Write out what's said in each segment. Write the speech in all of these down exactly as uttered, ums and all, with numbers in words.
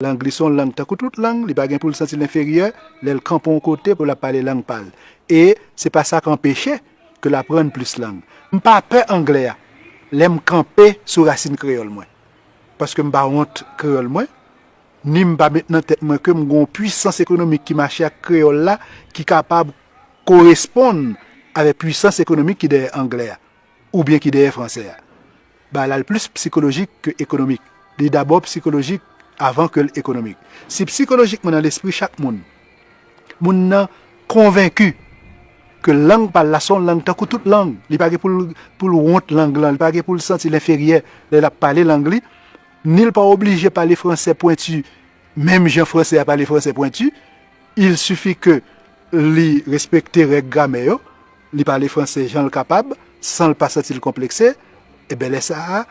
Lang li se yon lang tankou tout lang, li pa gen pou l santi l enferyè lè l kanpe yon kote pou l ap pale lang pa l. E se pa sa k anpeche ke l aprann plis lang. M pa pè anglè a lè m kanpe sou rasin kreyòl mwen. Paske m pa wont kreyòl mwen, ni m pa met nan tèt mwen ke m gen yon pwisans ekonomik ki mache ak kreyòl la, ki kapab koresponn avèk pwisans ekonomik ki dèyè anglè a, oubyen ki dèyè fransè a. Bagay la l plis sikolojik ke ekonomik. Li dabò sikolojik avan ke l ekonomik. Si sikolojikman nan lespri chak moun, moun nan konvenki ke lang pa l la se yon lang tankou tout lang, li pa gen pou l, pou l wont lang lan, li pa gen pou l santi l enferyè lè l ap pale lang li, ni l pa oblije pale fransè pwenti, menm jan fransè a pale fransè pwenti, il sifi ke li respekte règ gramè yo, li pale fransè jan l kapab, san l pa santi l konplekse, ebyen lè sa a,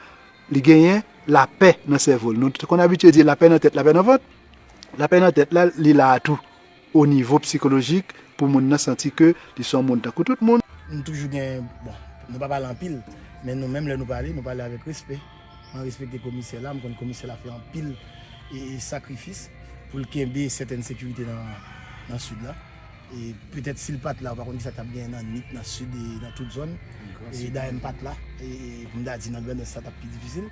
li genyen lapè nan sèvo l. Nou te konn abitye di lapè nan tèt, lapè nan vant. Lapè nan tèt la, li la a tou, o nivo sikolojik, pou moun nan santi ke li se yon moun tankou tout moun. Nou toujou gen, bon, nou pa pale anpil, men nou menm lè nou pale, nou pale avèk respè. Mwen respekte komisè la, m konn komisè la fè anpil e, e sakrifis pou l kenbe sètèn sekirite nan, nan sid la. E petèt si l pa t la, ou pa konn kisa k t ap genyen nan nit, nan sid e nan tout zòn. E dayè m pa t la, e, e pou m ta di nan Grandans sa t ap pi difisil.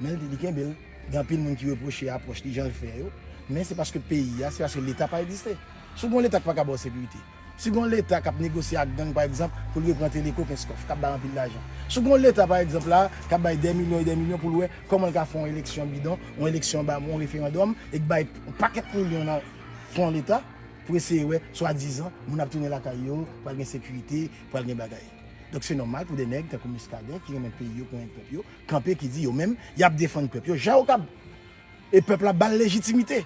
Men li, li kenbe l. Gen anpil moun ki repwoche apwòch li, jan l fè yo. Men se paske peyi a, se paske Leta pa egziste. Si w gen yon Leta ki pa ka ba w sekirite, si w gen yon Leta k ap negosye ak gang, pa egzanp, pou l repran Teleco, Kenskof, k ap bay anpil lajan. Si w gen yon Leta, pa egzanp, la, k ap bay dè milyon e dè milyon pou l wè kòman l ka fè yon eleksyon bidon, yon eleksyon ba, yon referandòm, e k bay yon pakèt milyon nan fon Leta pou eseye wè, swadizan, moun ap tounen lakay yo, pral gen sekirite, pral gen bagay. Donk, se nòmal pou de nèg tankou Muscadin, ki renmen peyi yo, ki renmen pèp yo, kanpe, ki di yo menm, y ap defann pèp yo, jan yo kab. E pèp la ba l lejitimite.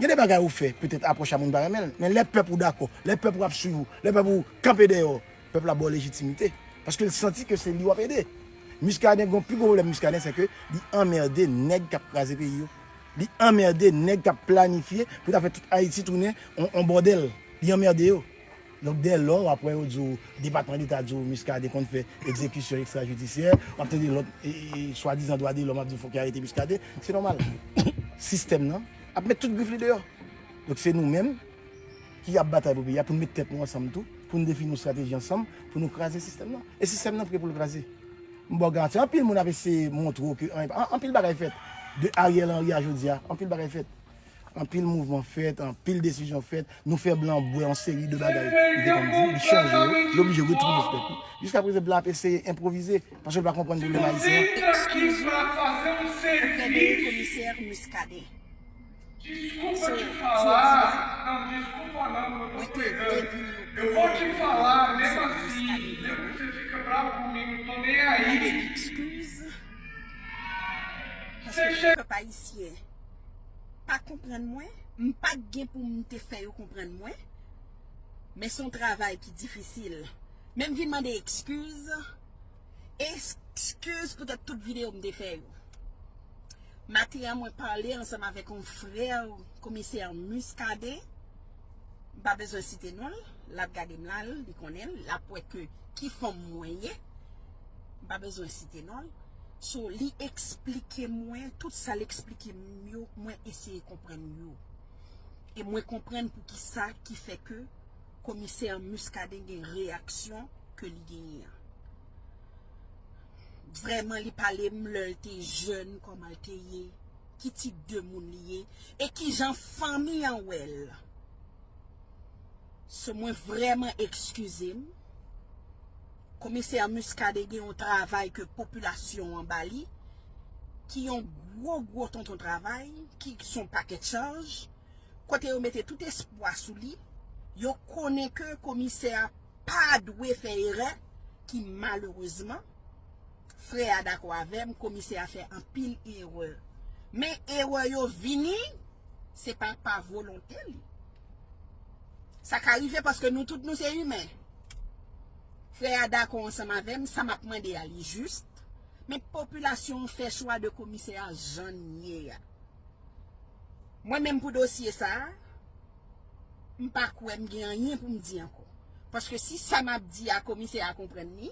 Gen de bagay ou fè, petèt apwòch a moun pa renmen l, men lè pèp ou dakò, lè pèp ou ap swiv ou, lè pèp ou kanpe dèyè w, pèp la ba w lejitimite. Paske l santi ke se li w ap ede. Muscadin, gen yon pi gwo pwoblèm Muscadin, se ke li anmède nèg k ap kraze peyi yo. Li anmède nèg k ap planifye pou ta fè tout Ayiti tounen on, on bòdèl. Li anmède yo. Donk, dèlò, w ap wè yo di w, Depatman Deta di w Muscadin konn fè egzekisyon ekstrajidisyè, w ap tande lòt, e, e, e, swadizan dwa de lòm ap di w fòk yo arete Muscadin. Se nòmal. Sistèm nan ap met tout grif li deyò. Donk, se nou menm ki ap batay pou peyi a, pou n met tèt nou ansanm tou, pou n defini yon estrateji ansanm, pou nou kraze sistèm nan. E sistèm nan pre pou l kraze. M ba w garanti, anpil moun ap eseye montre w ke an-, an-, anpil bagay fèt. De Ariel Henry a jodi a, anpil bagay fèt. Anpil mouvman fèt, anpil desizyon fèt. Nou fè blan bwè yon seri de bagay li te konn di, li chanje yo, li oblije retounen sou tèt li. Jiskaprezan, blan ap eseye enpwovize, paske l pa konprann pwoblèm ayisyen an. Eskiz ou, ou kenbe komisè Muscadin. So, jodi a, mwen te vle vin yon premye komisè Muscadin vre wi. Mande eskiz. Paske pèp ayisyen pa konprann mwen, m pa t gen pou m te fè yo konprann mwen, men se yon travay ki difisil. Men m vin mande eskiz, eskiz poutèt tout videyo m te fè yo. Maten an, mwen pale ansanm avèk yon frè komisè Muscadin, m pa bezwen site non l, l ap gade m la, li konnen l, l ap wè ke ki fanm mwen ye, m pa bezwen site non l. So, li eksplike mwen, tout sa l eksplike m yo, mwen eseye konprann yo. E mwen konprann poukisa ki fè ke komisè Muscadin gen reyaksyon ke li genyen an. Vrèman, li pale m lè l te jèn, kòman l te ye, ki tip de moun li ye, e kijan fanmi an wè l. So, mwen vrèman eskize m. Komisè Muscadin gen yon travay ke popilasyon an ba li, ki yon gwo, gwo tonton travay, ki se yon pakèt chaj, kote yo mete tout espwa sou li. Yo konnen ke komisè a pa dwe fè erè, ki malerezman, frè a dakò avè m, komisè a fè anpil erè. Men erè yo vini, se pa pa volonte li. Sa ka rive paske nou tout nou se imen. Frè a dakò ansanm avè m, sa m ap mande a li jis, men popilasyon an fè chwa de komisè a jan l ye a. Mwen menm pou dosye sa a, m pa kwè m gen anyen pou m di ankò. Paske si sa m ap di a komisè a konprann li,